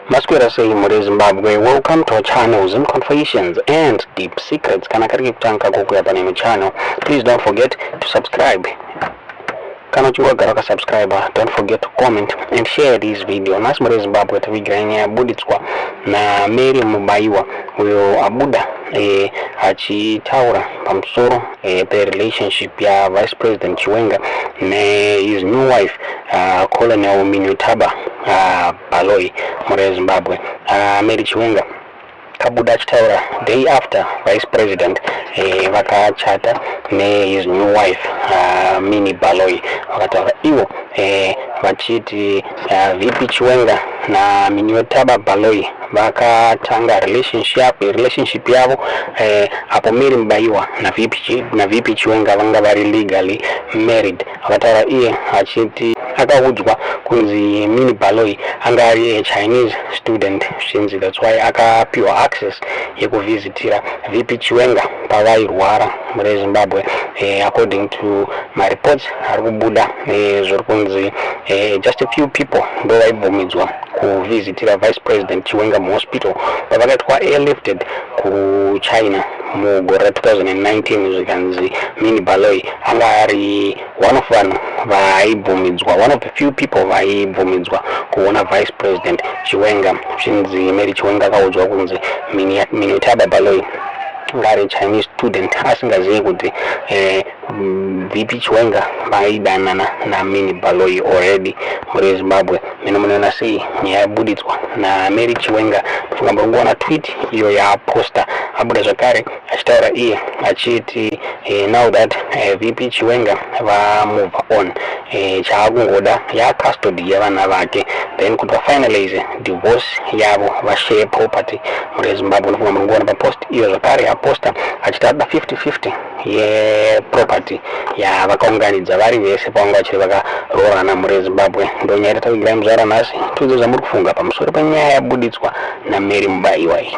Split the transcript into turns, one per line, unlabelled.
Maswera sei mhuri yeZimbabwe? Welcome to our channel, Zim Confessions and Deep Secrets. Kana kari kekutanga kukuya pane ino channel, please don't forget to subscribe. Kana uchinge wagara wakasubscribe, don't forget to comment and share this video. Nhasi mhuri yeZimbabwe tavigira nyaya yabuditswa naMary Mubaiwa, uyo abuda achitaura pamusoro perelationship yaVice President Chiwenga nehis new wife, Colonel Miniyothabo Baloyi. Mhuri yeZimbabwe, Mary Chiwenga kabuda achitaura day after Vice President vakachata nehis new wife, Mini Baloyi. Vakataura ivo vachiti VP Chiwenga naMiniyothabo Baloyi vakatanga relationship yavo apo Mary Mubaiwa naVP Chiwenga vanga vari legally married. Akataura iye achiti akaudzwa kunzi Mini Baloyi anga ari a Chinese student, zvichinzi that's why akapiwa access yekuvhizitira VP Chiwenga pavairwara. Mhuri yeZimbabwe, according to mareports ari kubuda, zviri kunzi just a few people ndo vaibvumidzwa kuvhizitira Vice President Chiwenga muhospital pavakaitwa airlifted kuChina mugore ra2019. Zvikanzi Mini Baloyi anga ari one of vanhu vaibvumidzwa, one of the few people vaibvumidzwa kuona Vice President Chiwenga. Zvichinzi Mary Chiwenga akaudzwa kunzi Miniyothabo Baloyi anga ari Chinese student, asingazivi kuti VP Chiwenga vaidanana naMini Baloyi already. Mhuri yeZimbabwe, mino munoona sei nyaya yabuditswa naMary Chiwenga? Tofunga muri kungoona tweet iyo yaaposta. Abuda zvakare achitaura iye achiti now that VP Chiwenga vamove on, chaakungoda yacustody yevana vake, then kuti vafinalize divorce yavo, vashare property. Mhuri yeZimbabwe, unofunga muri kungoona papost iyo zvakare yaposta achiti ada 50-50 yeproperty yavakaunganidza vari vese pavanga vachiri vakaroorana. Mhuri yeZimbabwe, ndo nyaya yatavigirai muzuva ranhasi. Tiudze zvamuri kufunga pamusoro penyaya yabuditswa naMary Mubaiwa iyi.